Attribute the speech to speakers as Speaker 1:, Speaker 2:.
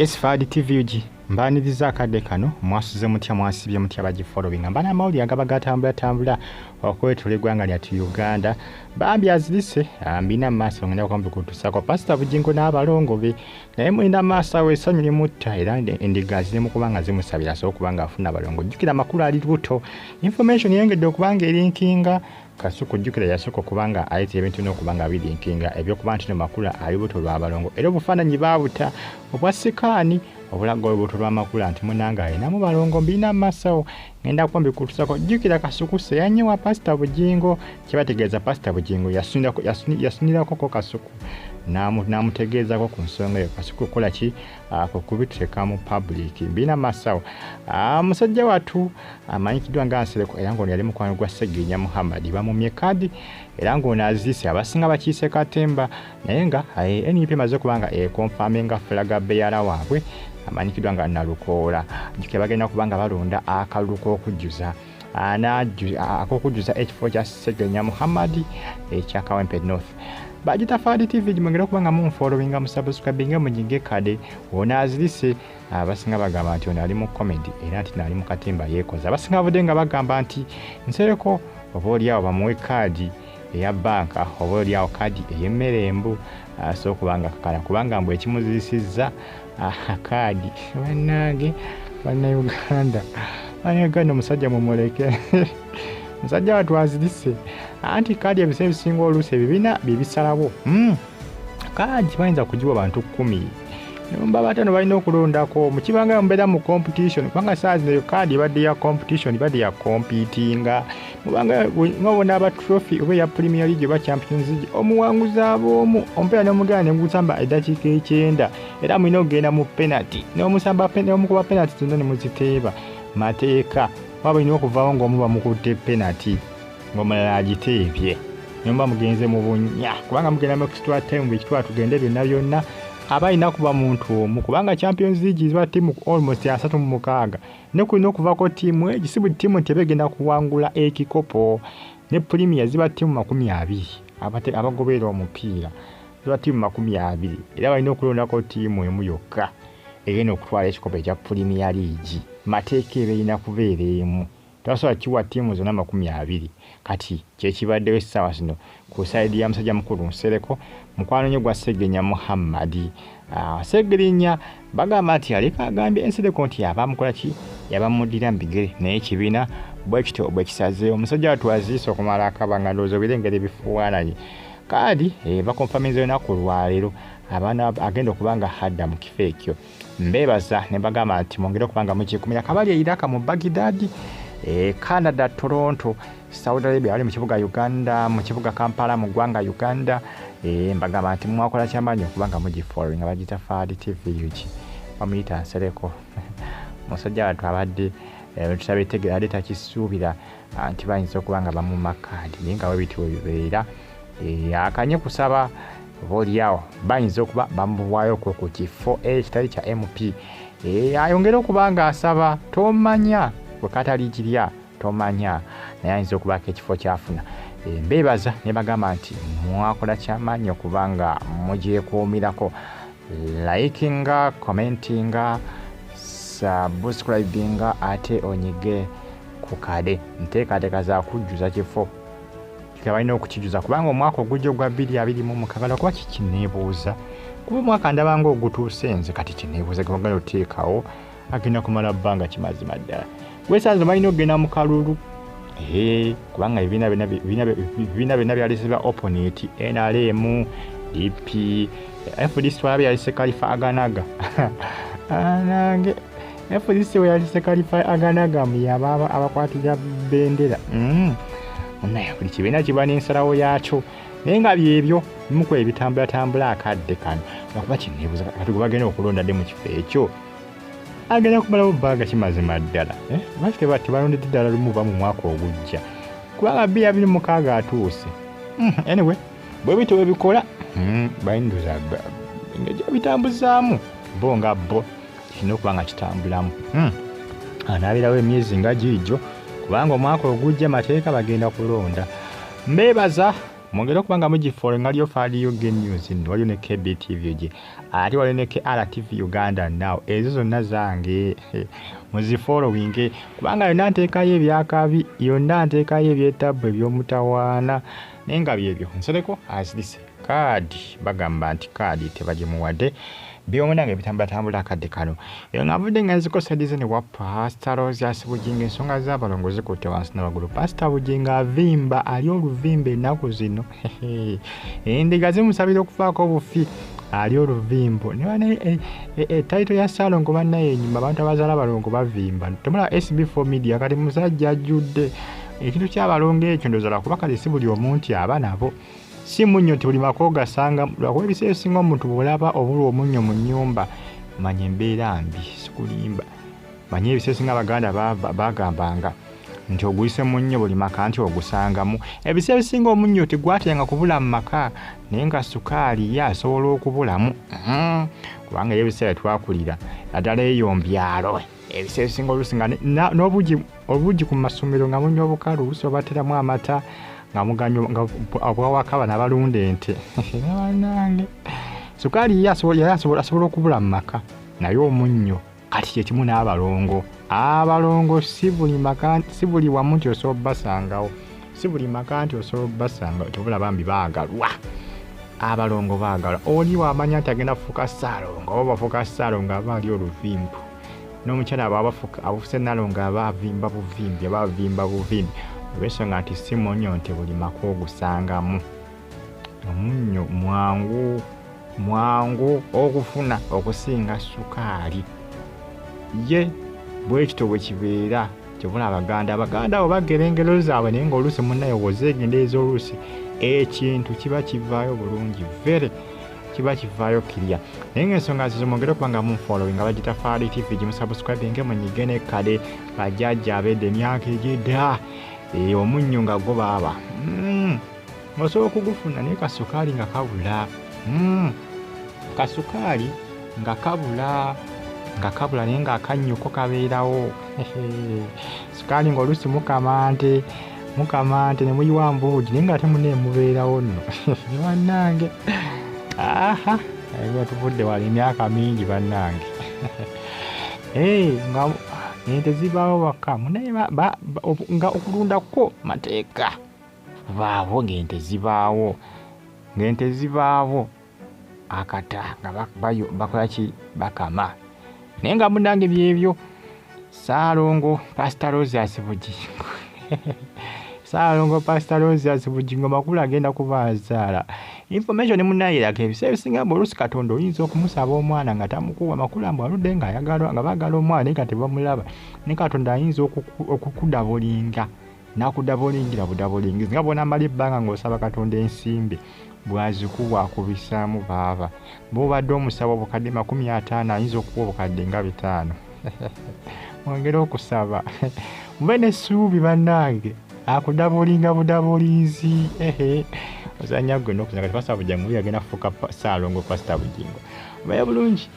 Speaker 1: Yes, Fadi TV UG. Mbaniriza akadde kano, mwasuze mutya, mwasibye mutya bagifollowinga. Mbana amawulire agaba gatambula tambula okwetula eggwanga lyattu Uganda. Bambi azirise, mbina mu maaso ngenda kuba kutusako Pastor Bugingo n'abalongo be. Naye mulina maaso awo essanyu limutta era endiga ziri mu kuba nga zimusabira asobole okuba nga afuna abalongo. Jjukira amakulu ali lubuto. Information yeyongedde okuba nga erinkinga Kasuku jjukira yasooka okuba nga aleeta ebintu n'okuba nga birinkinga ebyokuba nti no Makula ali lubuto lwa balongo era obufaananyi baabuta obwa sikaani obulaga olubuto lwa Makula nti munange alinamu balongo mbirina mu masawo ngenda kuba mbikutusako. Jjukira Kasuku seyannyo wa Pasita Bugingo kyebategeeza Pasita Bugingo yasunirako ko Kasuku n'amutegeezako ku nsonga eyo Kasuku kukola ki kukubiteeka mu public mbirina mu masawo. Musajja wattu amanyikiddwa nga Nsereko era ng'ono yali mukwano gwa Ssegirinya Muhammad bamumye kaadi era ng'ono aziise abasinga bakiise katemba naye nga NUP emaze okuba nga ekonfaminga fulaga beyala waabwe amanyikiddwa nga Nalukoola. Jjukira bagenda kuba nga balonda akalulu k'okujjuza ak'okujjuza ekifo kya Ssegirinya Muhammad ekya Kawempe North. Bagitafaali TV mwengere okuba nga munfollowinga musubscribinge munyige kade ono azirise. Abasinga bagamba nti ono ali mu comedy era nti naali mu katimba yeekoze. Abasinga bavudde nga bagamba nti Nsereko oba oliawo bamuwe kaadi eya banka oba oliawo kaadi ey'emmere embu asobola okuba nga kakala kubanga mbu ekimuzirisizza kaadi. Bannange Bannayuganda, Bannayuganda omusajja mumuleke musajja wattu azirise anti kaadi ebiseera ebisinga oluusi ebibiina bye bisalawo. Kaadi bayinza kugiwa bantu 10 nomba batano balina okulondako mukibanga mubeera mu competition kubanga saa zino eyo kaadi ebadde ya competition ebadde ya competinga mubanga nga bona aba trophy oba eya Premier League oba Champions League omuwanguzi ab'omu omupiira n'omugenda ne gusamba eddakiika 9 era mulina okugenda mu penalty n'omusamba n'omukuba penalty zonna ne muziteeba mateeka oba balina okuvaawo ng'omu bamukutte penalty ng'omulala agiteebye nomba mugenze mu bunnya kubanga mugenda mu extra time buli kitwala tugende byonna byonna aba alina kuba muntu omu kubanga Champions League ziba ttiimu almost 36 ne kulina okuvako ttiimu egi si buli ttiimu nti eba egenda kuwangula ekikopo ne Premier ziba ttiimu 20 abagoberera omupiira ziba ttiimu 20 era balina okulondako ttiimu emu yokka egenda okutwala ekikopo ekya Premier League mateeka eba erina kubeera emu. Tebasobola kiwa ttiimu zonna 20. Kati kyekibaddewo essaawa zino ku sayidi ya musajja mukulu Nsereko mukwano nnyo gwa Ssegirinya Muhammad. Ssegirinya bagamba nti yaliko agambye Nsereko nti yaba amukola ki yabamuddira mu bigere naye ekibiina bwe kityo bwe kisazeewo. Omusajja wattu aziise okumala akabanga ndowooza obirengera ebifaananyi. Kaadi bakonfaminze olunaku lwaleero abaana agenda okuba nga hadda mu kifo ekyo. Mbeebaza ne mbagamba nti mwongere okuba nga mukyekumira kabali e Iraq mu Baghdad, Canada, Toronto, Saudi Arabia, bali mu kibuga Uganda, mu kibuga Kampala, mu ggwanga Uganda. Mbagamba nti mwakola kyamaanyi okuba nga mugifollowinga bagiyita Fahad TV UG. Bamuyita Nsereko. Musajja wattu abadde tutabitegera ate takisuubira nti bayinza okuba nga bamumma kaadi naye nga webityo webibeera. Akanye kusaba oboolyawo bayinza okuba bamuwaayoko ku kifo ekitali kya MP. Ayongere okuba ng'asaba tomanya bwe kataligirya tomanya naye ayinza okubaako ekifo ky'afuna. Mbeebaza ne bagamba nti mwakola kyamaanyi okuba nga mugyekuumirako. Likinga, commentinga, subscribinga ate onyige ku kade. Nteekateeka za kujjuza kifo nga balina okukijuza kubanga omwaka ogujja ogwa 2026 lwakuba kikineebuuza kuba omwaka ndaba nga ogutuuse nze kati kineebuuza ge bagala oteekawo agenda kumala bbanga kimazima ddala gwesanze balina okugenda mu kalulu kubanga ebibiina byonna byalese ba opponent NRM DP FDC twalabye yalese Kalifa Aganaga nange FDC we yalese Kalifa Aganaga mu yaba abakwatira bendera. Naye buli kibiina kiba n'ensalawo yaakyo naye nga byebyo bimu ku ebitambulatambula akadde kano lwakuba kineebuuza kati gwe bagenda okulonda dde mu kifo ekyo agenda kumalawo bbanga kimazima ddala lwaki tebalondedde ddala lumu ba mu mwaka ogujja kubanga 2026 atuuse. Anyway bwe bityo bwe bikola bayinza engeri gyebitambuzaamu bo nga bo kirina okuba nga kitambulamu. Anaabeerawo emyezi nga giigyo kubanga omwaka ogujja mateeka bagenda kulonda. Mbeebaza. Mwongere okuba nga mugifollowinga. Waliyo Faali UG News nno, waliyo ne KBTV UG, ate waliyo ne KRTV Uganda Now. Ezo zonna zange, muzifollowinge kubanga yonna nteekayo ebyakabi, yonna nteekayo ebyetabbu eby'omutawaana. Naye nga byebyo, Nsereko azirise kaadi, bagamba nti kaadi tebagimuwadde. Byomuna nga ebitambulatambula akadde kano, eyo nga nvudde nga nziko sadize ne wa Pasita Rosius Bugingo. Ensonga z'abalongo zikutte wansi nawaggulu. Pasita Bugingo avimba, ali oluvimba ennaku zino, endiga zimusabira okufaako obufi, ali oluvimbo. Title ya Saalongo bannaye enyuma, abantu abazaala abalongo bavimba. Temulaba SB4 Media kati musajja ajjudde ekintu ky'abalongo ekyo. Ndowooza lwakuba kale si buli omu nti aba nabo, si munnyo nti buli maka ogasanga, lwakuba ebiseera ebisinga omuntu bw'olaba obulwa omunnyo mu nnyumba, manya embeera mbi. Sikulimba, manye ebiseera ebisinga Abaganda bagambanga nti oguyise munnyo buli maka nti ogusangamu. Ebiseera ebisinga omunnyo tegwateranga kubula mu maka, naye nga sukaali ye asobola okubulamu, kubanga ye ebiseera twakulira naddala eyo mbyalo, ebiseera ebisinga oluusi nga n'obugi, obugi ku masomero nga munywa obukalu, oluusi obateramu amata nga muganywa nga obwawaka bano abalunda ente. Bannange, sukaali ye yali asobola okubula mu maka, naye omunnyo. Kati kyekimu n'abalongo. Abalongo si buli maka, si buli wamu nti osobola obbasangawo, si buli maka nti osobola obbasangawo. Tebula bambi baagalwa, abalongo baagalwa. Oli wamanya nti agenda kufuuka ssaalongo oba bafuuka ssaalongo, aba ali oluvimbu, n'omukyala aba abufuse nalongo, aba avimba buvimbi, aba avimba buvimbi, olw'ensonga nti si munnyo nti buli maka ogusangamu. Omunnyo mwangu mwangu okufuna okusinga sukaali. Ye bwekito bwe kibeera. Kyovula Abaganda abo bagera engero zaabwe, naye ng'oluusi munnaye wozeegendereza, oluusi ekintu kiba kivaayo bulungi, very kiba kivaayo kirya. Naye ngaensonga zizo, mwongere okuba nga munfollowinga. Bagita Faali TV, gimusubscribinge, munyige ne kale bajjajja abedda emyaka egyedda. Omunnyo nga gwo baaba osobola okugufuna, naye kasukaali nga kabula, kasukaali nga kabula, nga kabula, naye ng'akannyuko kabeerawo. Sukaali ng'oluusi mukama nte, mukama nte ne muyiwa mbuugi, naye ng'ate munne mubeerawo nno. Bannange, aha, ebyo tuvudde wala emyaka mingi bannange. Nga ente zibaawo waka munaye, nga okulunda kwo mateeka kubaawo, ng'ente zibaawo, ng'ente zibaawo akata nga bakola ki, bakama. Naye nga munnange byebyo. Saalongo Pasita Rosius Bugingo, Saalongo Pasita Rosius Bugingo makulu agenda kuba azaala. Information munnaye eraga ebiseera ebisinga mbu oluusi Katonda oyinza okumusaba omwana nga tamukuwa. Makulu mbu aludde ng'ayagalwa, nga baagala omwana naye nga tebamulaba, ne Katonda ayinza okukudabolinga n'akudabolingira budabolingizi, nga bw'onaamala ebbanga ng'osaba Katonda ensimbi, bw'azikuwa akubisaamu baaba. Bw'obadde omusaba obukadde 50, ayinza okuwa obukadde nga 5. Mwongere okusaba, mube n'essuubi bannange, akudabolinga budabolinzi. Ehe, ozanya gwe n'okuzanya. Kati Pasita Bugingo agenda kufuuka Ssaalongo Pasita Bugingo. Obaye bulungi.